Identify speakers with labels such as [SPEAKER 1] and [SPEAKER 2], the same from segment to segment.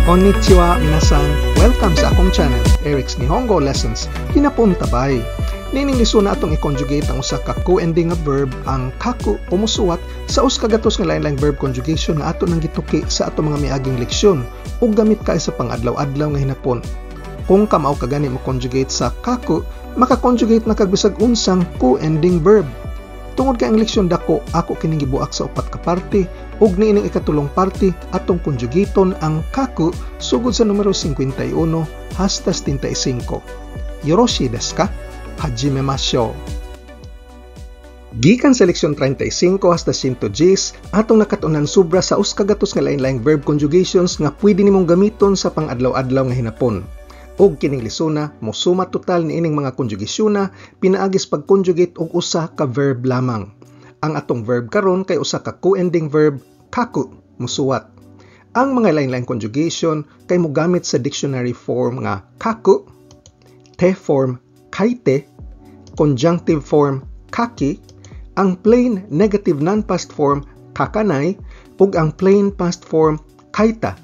[SPEAKER 1] Konnichiwa, minasan. Welcome sa akong channel, Eric's Nihongo Lessons. Hinapon tabay. Nining lisuna, atong i-conjugate ang usa ka ku-ending nga verb, ang kaku o musuwat, sa usa ka gatos nga lain-laing verb conjugation nga ato nang gituki sa ato mga miaging leksyon ug gamit kay sa pang-adlaw-adlaw nga hinapon. Kung kamao ka gani mo conjugate sa kaku, maka-conjugate na kag bisag unsang ku-ending verb. Tungod kay ang leksyon dako, ako kining gibuak sa upat ka parte ug niining ikatulong parte atong conjugaton ang kaku sugod sa numero 51 hasta 75. Yoroshi desu ka? Hajimemashou. Gikan sa leksyon 35 hasta 110, atong nakat-unan sobra sa usa ka gatos nga lain-laing verb conjugations nga pwede nimong gamiton sa pang-adlaw-adlaw nga hinapon. Ug kining lisuna mosuma total niining mga conjugasyona pinaagis pag-conjugate og usa ka verb lamang. Ang atong verb karon kay usa ka ku-ending verb, kaku, musuwat. Ang mga lain-laing conjugation kay mogamit sa dictionary form nga kaku, te form kaite, conjunctive form kaki, ang plain negative non-past form kakanai, ug ang plain past form kaita.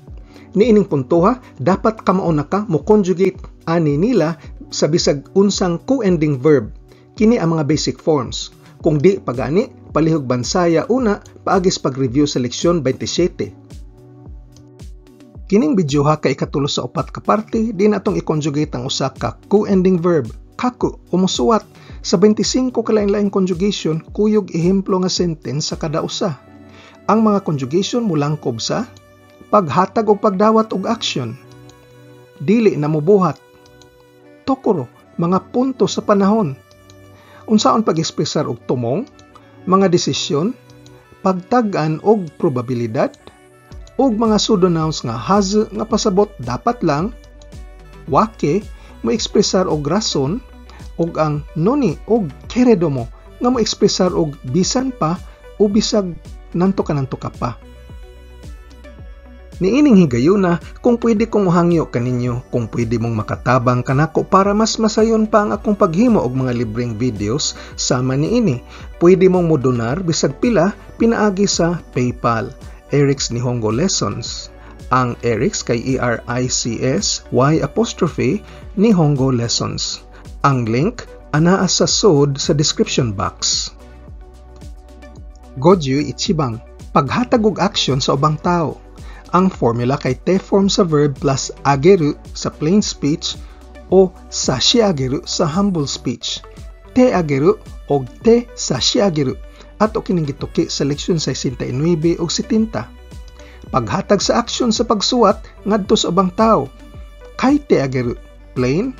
[SPEAKER 1] Niining puntoha, dapat kamao na ka mo conjugate ani nila sa bisag unsang ku-ending verb. Kini ang mga basic forms. Kung di pa gani, palihog bansaya una paagis pag-review sa leksyon 27. Kining video ha kay ikatulo sa upat ka parte din atong i-conjugate ang usa ka ku-ending verb, kaku o musuwat, sa 25 ka lain-laing conjugation kuyog ehemplo nga sentence sa kada usa. Ang mga conjugation mulangkob sa paghatag og pagdawat og action, dili na mobuhat, tokoro, mga punto sa panahon, unsaon pag-ekspresar og tumong, mga desisyon, pagtag-an og probabilidad, ug mga pseudonouns nga hazu nga pasabot dapat lang, wake mo ekspresar og rason, ug ang noni og keredomo nga mo ekspresar og bisan pa o bisag nanto ka nanto ka pa. Niining higayuna, kung pwede kong mohangyo kaninyo, kung pwede mong makatabang kanako para mas masayon pa ang akong paghimo og mga libreng videos sama niini. Pwede mong modonar bisag pila pinaagi sa PayPal, Eric's Nihongo Lessons. Ang Eric's kay Erics Y apostrophe Nihongo Lessons. Ang link anaa sa sod sa description box. Goju ichibang, paghatag og action sa ubang tao. Ang formula kay te form sa verb plus ageru sa plain speech o sashiageru sa humble speech. Te ageru o te sashiageru ato kining gituki sa leksyon 69 ug 70. Paghatag sa aksyon sa pagsuwat ngadto sa ubang tao. Kaite ageru, plain,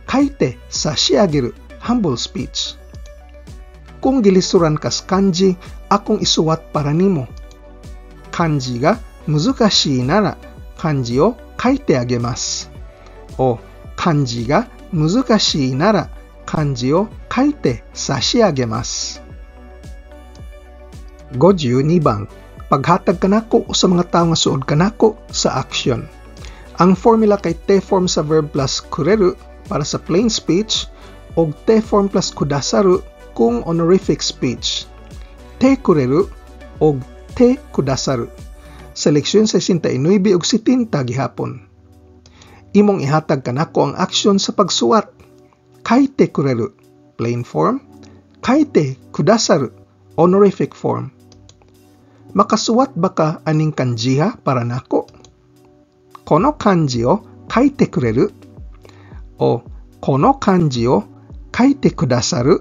[SPEAKER 1] kaite sashiageru, humble speech. Kung gilisuran kas kanji, akong isuwat para nimo. Kanji ga 難しいなら漢字を書いてあげます。お漢字が難しいなら漢字を書いて差し上げます。52 bang, paghatag kanako sa mga tawo nga suod kanako sa action. Ang formula kay te form sa verb plus kureru para sa plain speech og te form plus kudasaru kung honorific speech. Te kureru og te kudasaru. Sa leksyon 69 ug 70 gihapon. Imong ihatag kanako ang aksyon sa pagsuwat. Kaite kureru, plain form, kaite kudasaru, honorific form. Makasuwat ba ka aning kanjiha para nako? Kono kanji o kaite kureru? O kono kanji o kaite kudasaru?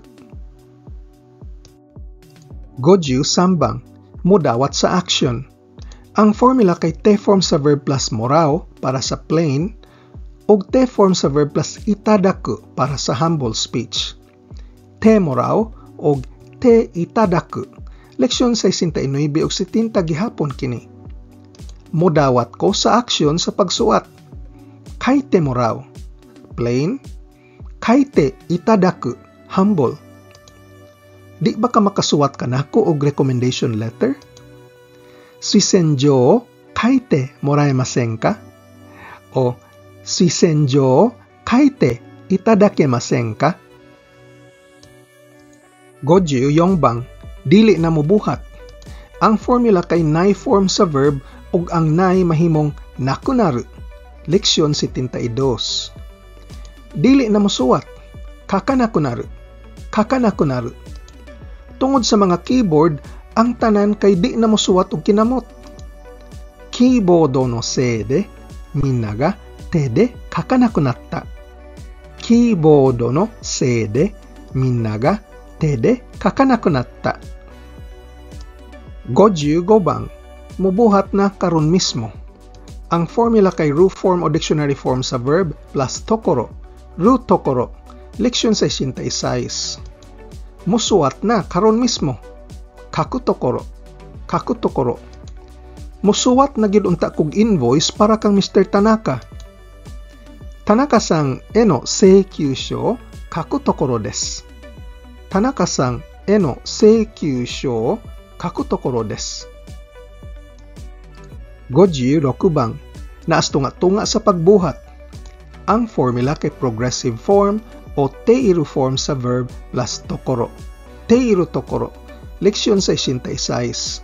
[SPEAKER 1] 53 bang, mudawat sa action. Ang formula kay te form sa verb plus morao para sa plain ug te form sa verb plus itadaku para sa humble speech. Te morao og te itadaku. Leksyon 69 ug 70 gihapon kini. Modawat ko sa aksyon sa pagsuwat. Kaite morao, plain, kaite itadaku, humble. Di ba ka makasuwat kanako og recommendation letter? 推薦状を書いてもらえませんかお推薦状を書いていただけませんか 54 bang, dili na mobuhat. Ang formula kay nai form sa verb ug ang nai mahimong nakunaru. Leksyon 72. Dili na mosuwat. Kakanakunaru. Kakanakunaru. Tungod sa mga keyboard, ang tanan kay di na mosuwat og kinamot. Keyboard no sei de minna ga te de kakanakunatta. Keyboard no sei de minna ga te de kakanakunatta. 55 bang, mubuhat na karon mismo. Ang formula kay ru form o dictionary form sa verb plus tokoro. Ru tokoro. Leksyon 66. Musuwat na karon mismo. Kakutokoro. Kakutokoro. Musuwat na gyud unta kog invoice para kang Mr. Tanaka. Tanaka-san e no seikyusho o kakutokoro desu. Tanaka-san e no seikyusho o kakutokoro desu. 56 bang, naas tunga-tunga sa pagbuhat. Ang formula kay progressive form o teiru form sa verb plus tokoro. Teiru tokoro. Leksyon 66.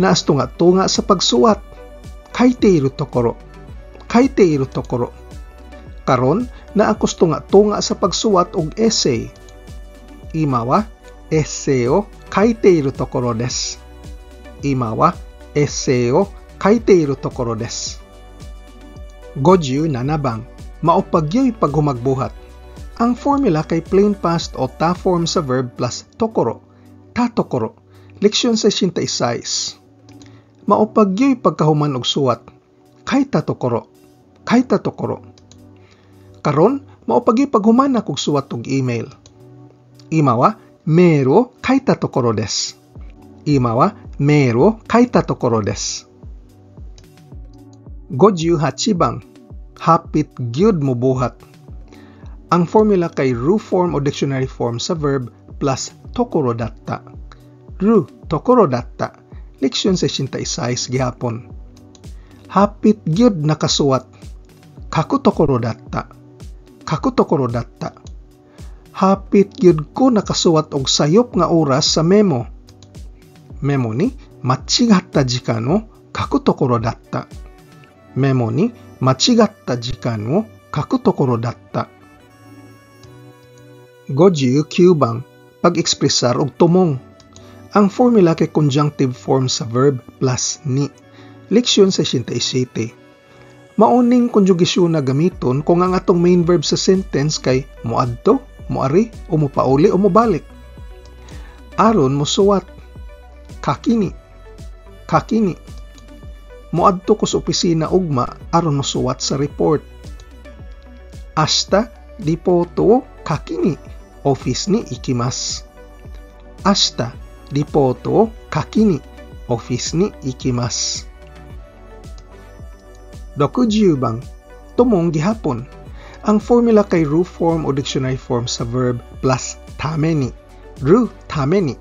[SPEAKER 1] Naas tunga-tunga sa pagsuwat. Kaiteiru tokoro. Kaiteiru tokoro. Karon, naa kos tunga-tunga sa pagsuwat og essay. Ima wa essay o kaiteiru tokoro desu. Ima wa essay o kaiteiru tokoro desu. 57 bang, maupagyoy paghumagbuhat. Ang formula kay plain past o ta form sa verb plus tokoro. Ta tokoro. Leksyon 66. Maupagyoy pagkahuman og suwat. Kaita tokoro. Kaita tokoro. Karon, maupagyoy paghuman akog suwat og email. Ima wa meeru o kaita tokoro desu. Ima wa meeru o kaita tokoro desu. 58 bang, hapit gyud mobuhat. Ang formula kay ru form o dictionary form sa verb plus tokoro datta. Ru tokoro datta. Leksyon 66 gihapon. Hapit gyud nakasuwat. Kakutokoro datta. Kakutokoro datta. Hapit gyud ko nakasuwat og sayop nga oras sa memo. Memo ni machigatta jikan o kakutokoro datta. Memo ni machigatta jikan o kakutokoro datta. 59 bang, pag-ekspresar og tumong. Ang formula kay conjunctive form sa verb plus ni. Leksyon 67. Mauning konjugasyon na gamiton kung ang atong main verb sa sentence kay moadto, moari, o mopauli o mobalik. Aron mosuwat. Kakini. Kakini. Moadto ko sa opisina ugma aron mosuwat sa report. Ashita ripoto o kakini office ni ikimasu. Ashita ripoto o kakini office ni ikimasu. 60 bang, tumong gihapon. Ang formula kay ru form o dictionary form sa verb plus tame ni. Ru tame ni.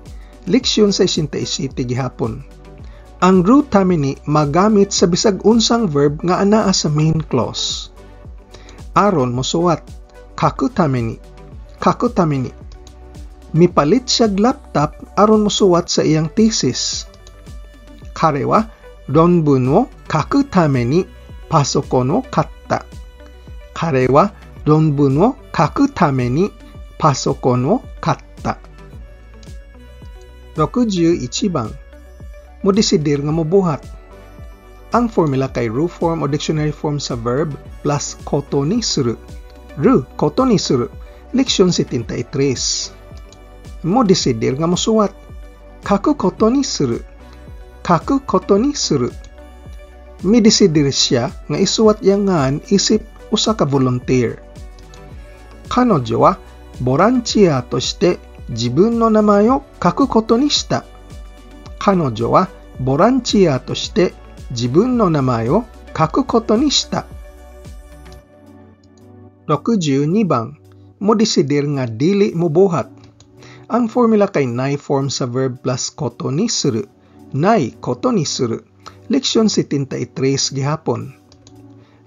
[SPEAKER 1] Leksyon 67 gihapon. Ang ru tame ni magamit sa bisag unsang verb nga anaa sa main clause. Aron mosuwat. Kaku tame ni. Kaku tame ni. Mipalit siyag laptop aron mosuwat sa iyang thesis. Kare wa ronbun wo kaku tame ni pasokon wo katta. Kare wa ronbun wo kaku tame ni pasokon wo katta. 61 bang, modesidir nga mobuhat. Ang formula kay ru form o dictionary form sa verb plus koto ni suru. Ru koto ni suru. Leksyon 73. Modesidir nga mosuwat. Kaku koto ni suru. Kaku koto ni suru. Midesidir siya nga isuwat iyang ngan isip usa ka volunteer. Kanojo wa borantiya toshite jibun no namae o kaku koto ni shita. Kanojo wa borantiya toshite jibun no namae o kaku koto ni shita. 62 bang, modesidir nga dili mobuhat. Ang formula kay nai form sa verb plus koto ni suru. Nai koto ni suru. Leksyon 73 gihapon.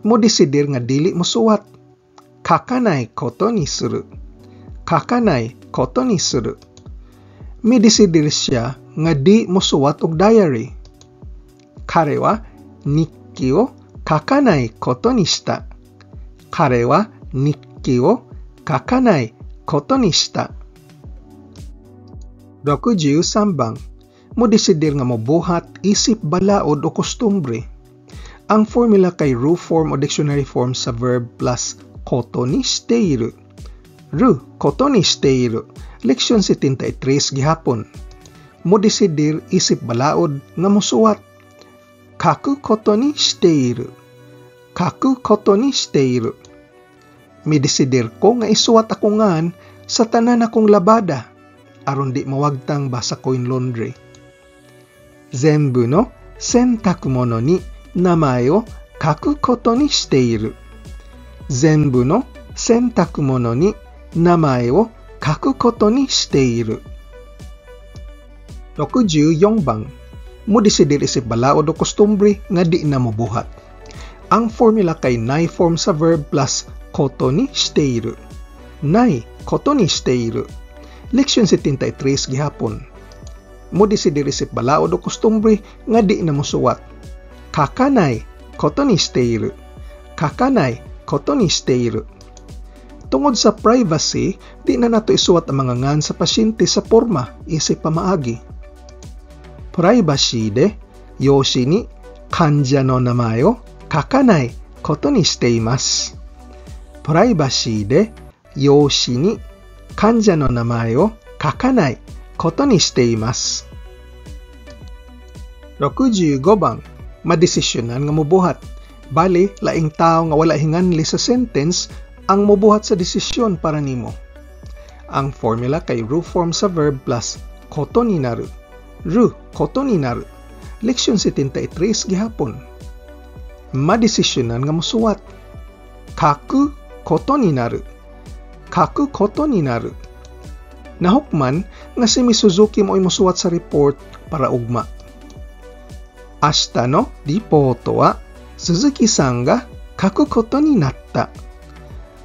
[SPEAKER 1] Modesidir nga dili mosuwat. Kakanai koto ni suru. Kakanai koto ni suru. Midesidir siya nga di mosuwat og diary. Kare wa nikki o kakanai koto ni shita. Kare wa nikki wo kakanai koto ni shita. 63 bang, mo desidir nga mobuhat isip balaod o kostumbre. Ang formula kay ru form o dictionary form sa verb plus koto ni shiteiru. Ru koto ni shiteiru. Leksyon 73 gihapon. Mo desidir isip balaod nga mosuwat. Kaku koto ni shiteiru. Kaku koto ni shiteiru. Midesidir ko nga isuwat ako ngan sa tanan akong labada aron di mawagtang basa coin laundry. Zenbu no sentakumono ni namae o kaku koto ni shiteiru. Zenbu no sentakumono ni namae o kaku koto ni shiteiru. 64 bang, mo desidir isip balaod o kostumbre nga di na mobuhat. Ang formula kay nai form sa verb plus koto ni shiteiru. Nai koto ni shiteiru. Leksyon 73 gihapon. Mo desidir isip balaod o kostumbre nga di na mosuwat. Kakanai koto ni shiteiru. Kakanai koto ni shiteiru. Tungod sa privacy, di na nato isuwat ang mga ngan sa pasyente sa porma isip pamaagi. Privacy de yoshi ni kanja no namae o kakanai koto ni shite imasu. Privacy de yoshi ni kanja no namae o kakanai koto ni shite imasu. 65 bang, madesisyonan nga mobuhat. Bali, laing tao nga wala hinganli sa sentence ang mobuhat sa desisyon para nimo. Ang formula kay ru form sa verb plus koto ni naru. Ru koto ni naru. Leksyon 73 gihapon. Madesisyonan nga mosuwat. Kaku koto ni naru. Kaku koto ni naru. Nahukman nga si Miss Suzuki mo'y mosuwat sa report para ugma. Ashita no ripoto wa Suzuki-san ga kaku koto ni natta.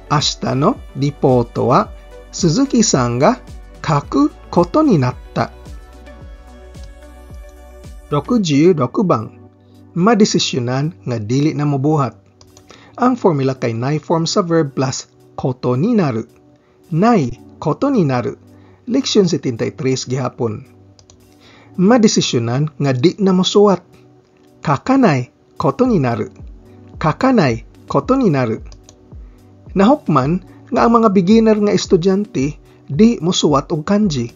[SPEAKER 1] Ashita no ripoto wa Suzuki-san ga kaku koto ni natta. 66 bang, madesisyonan nga dili na mobuhat. Ang formula kay nai form sa verb plus koto ni naru. Nai koto ni naru. Leksyon 73 gihapon. Madesisyonan nga di na mosuwat. Kakanai koto ni naru. Kakanai koto ni naru. Nahukman nga ang mga beginner nga estudyante di mosuwat og kanji.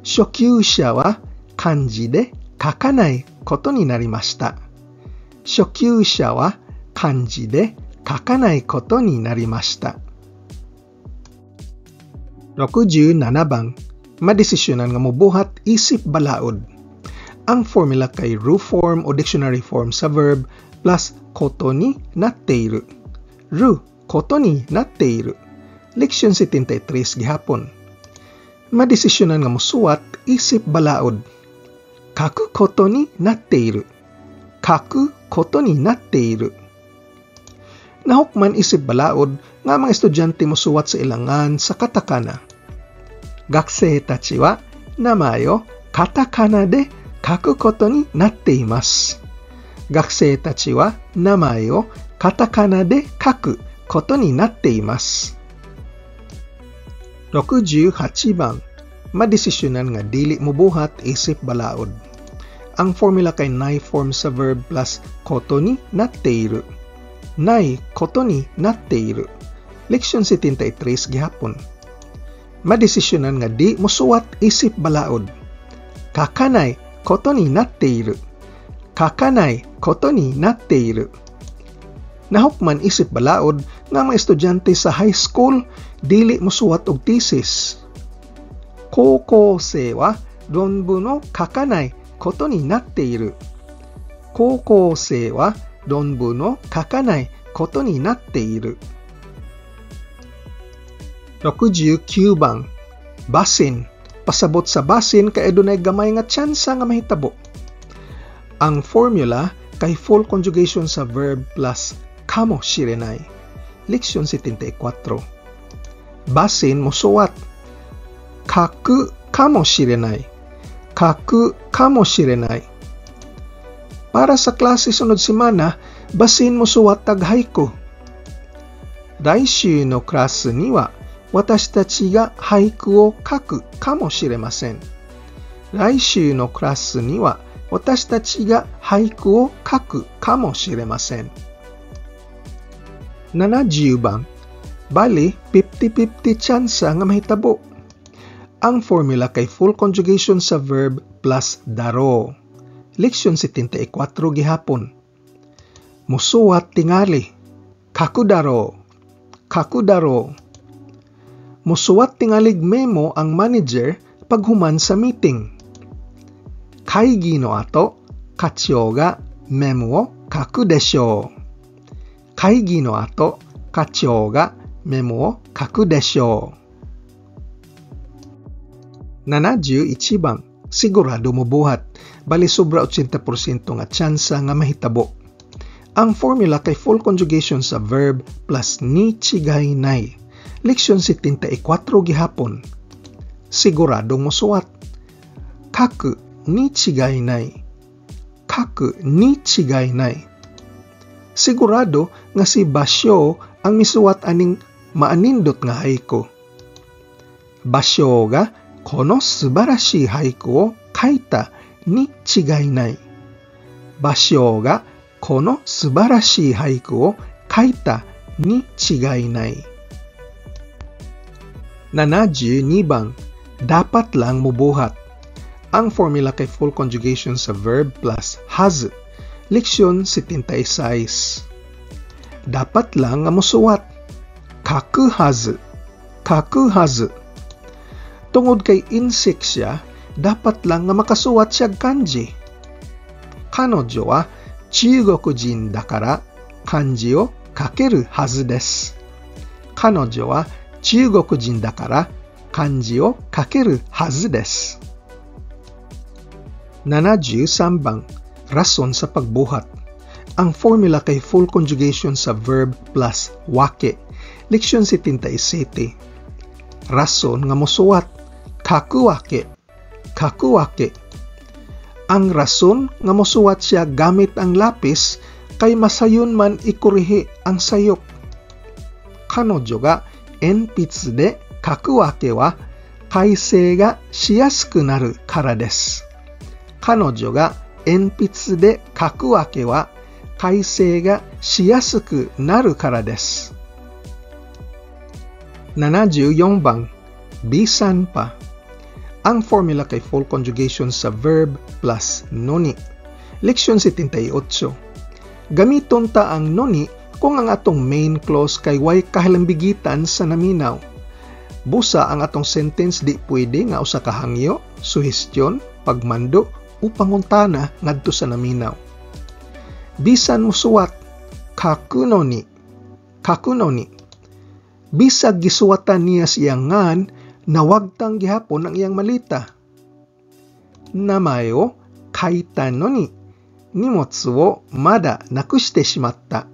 [SPEAKER 1] Shokyusha wa kanji de kakanai koto ni narimashita. Shokyusha wa kanji de kakanai koto ni narimashita. 67 bang, madesisyonan nga mobuhat isip balaod. Ang formula kay ru form o dictionary form sa verb plus koto ni natteiru. Ru koto ni natteiru. Leksyon 73 gihapon. Madesisyonan nga mosuwat isip balaod. Kaku koto ni natteiru. Kaku koto ni natteiru. Nahukman isip balaod nga mga estudyante mosuwat sa ilangan sa katakana. Gakusei tachi wa namae o katakana de kaku koto ni natte imasu. Gakusei tachi wa namae o katakana de kaku koto ni natte imasu. 68 bang, madesisyonan nga dili mobuhat isip balaod. Ang formula kay nai form sa verb plus koto ni natteiru. Nai koto ni natteiru. Leksyon 73 gihapon. Madesisyonan nga di mosuwat isip balaod. Kakanai koto ni natteiru. Kakanai koto ni natteiru. Nahukman isip balaod nga mga estudyante sa high school dili mosuwat og thesis. Koukousei wa ronbu no kakanai koto ni natteiru. Koukousei wa ronbu no kakanai koto ni natteiru. 69 bang, basin. Pasabot sa basin kay adunay gamay nga tsansa nga mahitabo. Ang formula kay full conjugation sa verb plus kamo shirenai. Leksyon 74. Basin mosuwat. Kaku kamo shirenai. Kaku kamo shirenai. Para sa klase sunod semana, Basin mosuwat tag haiku. 来週のクラスには私たちが俳句を書くかもしれません。来週のクラスには私たちが俳句を書くかもしれません。70 番 Bali, 50-50 tsansa nga mahitabo. Ang formula kay full conjugation sa verb plus daro. Leksyon 74 gihapon. Musuwat tingali. Kakudaro. Kakudaro. Musuwat tingalig memo ang manager paghuman sa meeting. 会議の後、課長がメモを書くでしょう。会議の後、課長がメモを書くでしょう。71 番 Sigurado mobuhat. Bali sobra 80% nga tsansa nga mahitabo. Ang formula kay full conjugation sa verb plus ni chigay nay. Leksyon 74 gihapon. Siguradong mosuwat. Kaku ni chigay nay. Kaku ni chigay nay. Sigurado nga si Basyo ang misuwat aning maanindot nga haiku. Basyo ga この素晴らしい俳句を書いたに違いない。芭蕉がこの素晴らしい俳句を書いたに違いない。72番 Dapat lang mubuhat. Ang formula kay full conjugation sa verb plus has. Leksyon 76. Dapat lang nga musuwat. Kaku hazu. Kaku hazu. Tungod kay insect siya, dapat lang nga makasuwat siya kanji. 彼女は中国人だから漢字を書けるはずです。彼女は中国人だから漢字を書けるはずです。73 番 Rason sa pagbuhat. Ang formula kay full conjugation sa verb plus wake. Leksyon 77. Rason nga mosuwat. Kakuwake. Kakuwake. Ang rason nga mosuwat siya gamit ang lapis kay masayon man ikurihi ang sayop. 彼女が鉛筆で書くわけは改正がしやすくなるからです。彼女が鉛筆で書くわけは改正がしやすくなるからです。74 番 Bisan pa. Ang formula kay full conjugation sa verb plus noni. Leksyon 78. Gamiton ta ang noni kung ang atong main clause kay way kahalambigitan sa naminaw. Busa ang atong sentence di pwede nga usa ka hangyo, suhestyon, pagmando o pangutana ngadto sa naminaw. Bisan musuwat, kakuno ni, kakuno ni. Bisag gisuwatan niya siyang ngan, nawagtang gihapon ang iyang malita. 名前を書いたのに荷物をまだなくしてしまった。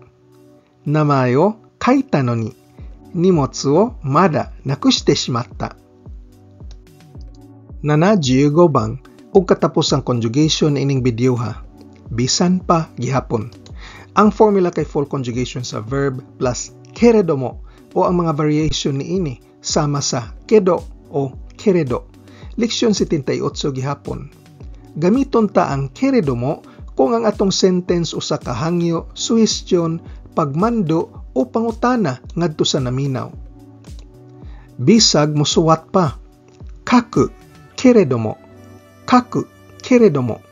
[SPEAKER 1] 名前を書いたのに荷物をまだなくしてしまった。75 番 ug katapos ang conjugation ining video ha. Bisan pa gihapon. Ang formula kay full conjugation sa verb plus けれども o ang mga variation niini sama sa けど o けれど. Leksyon 78 gihapon. Gamiton ta ang けれども kung ang atong sentence usa ka hangyo, suhestyon, pagmando o pangutana ngadto sa naminaw. Bisag musuwat pa. 書くけれども書くけれども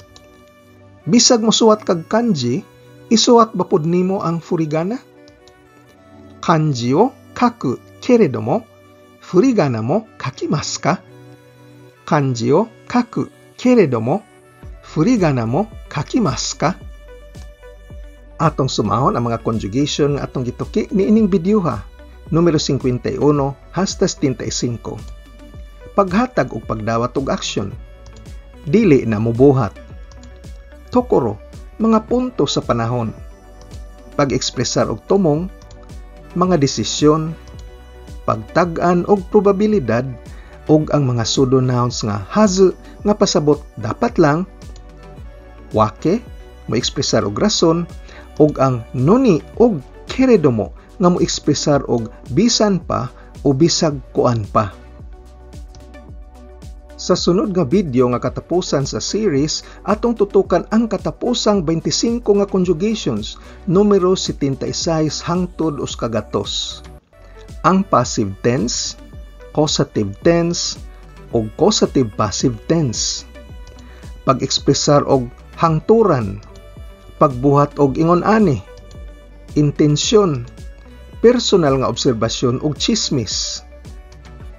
[SPEAKER 1] Bisag mosuwat kag kanji, isuwat ba pud nimo ang furigana? 漢字を書くけれども、振り仮名も書きますか？漢字を書くけれども、振り仮名も書きますか？Atong sumahon ang mga conjugation nga atong gituki niining video ha. Numero 51 hasta 75. Paghatag og pagdawat og aksyon. Dili na mobuhat. ところ, mga punto sa panahon. Pag-ekspresar og tumong, mga desisyon, pagtag-an og probabilidad ug ang mga pseudo nouns nga はず nga pasabot dapat lang, わけ moekspresar og rason, Ug ang noni ug keredomo nga mo ekspresar og bisan pa o bisag kuan pa. Sa sunod nga video nga katapusan sa series, atong tutukan ang katapusang 25 nga conjugations, numero 76 hangtod 100. Ang passive tense, causative tense, ug causative passive tense. Pag-ekspresar og hangturan, pagbuhat og ingon ani, intensyon, personal nga obserbasyon ug chismis.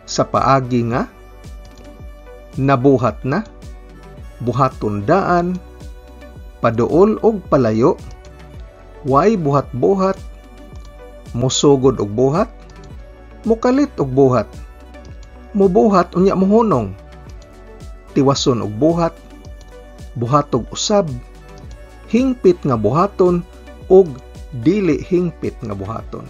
[SPEAKER 1] Sa paagi nga nabuhat na, buhaton daan, paduol og palayo, way buhat-buhat, mosugod og buhat, mukalit og buhat, mubuhat unya mohunong, tiwason og buhat, buhatog usab, hingpit nga buhaton ug dili hingpit nga buhaton.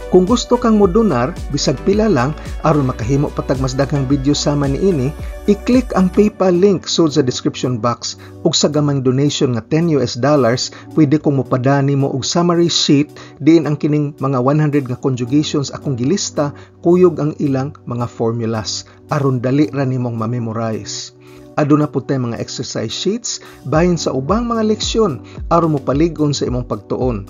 [SPEAKER 1] Kung gusto kang modonar, bisag pila lang, aron makahimo pa tag mas daghang video sama niini, i-click ang PayPal link sud sa description box ug sa gamayng donation nga US$10, pwede kong mopadani mo og summary sheet diin ang kining mga 100 nga conjugations akong gilista kuyog ang ilang mga formulas aron dali ra nimong ma-memorize. Aduna pud tay mga exercise sheets bahin sa ubang mga leksyon aron mopalig-on sa imong pagtuon.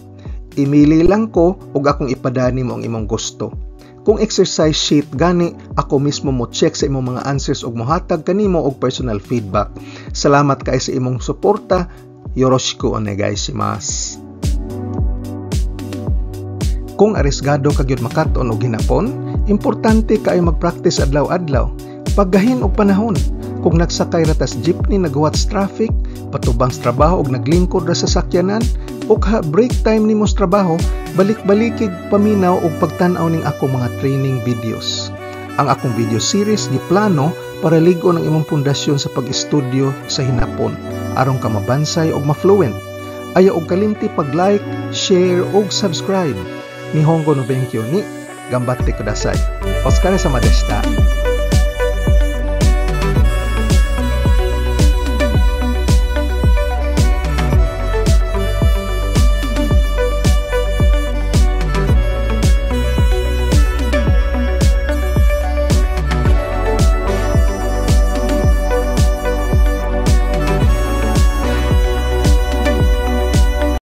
[SPEAKER 1] Imili lang ko ug akong ipadani mo ang imong gusto. Kung exercise sheet gani, ako mismo mo check sa imong mga answers ug mohatag kanimo og personal feedback. Salamat kay sa imong suporta. Yoroshiku onegai shimasu. Kung arisgado ka gyud makat-on og hinapon, importante kaayo mag-practice adlaw-adlaw. Paggahin og panahon. Kung nagsakay ra tas jeepney naghuwat sa traffic, patubang sa trabaho og naglingkod ra sa sakyanan, o ka break time nimo sa trabaho, balik-balikig paminaw og pagtan-aw ning akong mga training videos. Ang akong video series giplano para lig-on ang imong pundasyon sa pag-estudyo sa hinapon aron ka mabansay og ma-fluent. Ayaw og kalimti pag-like, share og subscribe. Nihongo no benkyo ni ganbatte kudasai. Otsukaresama deshita.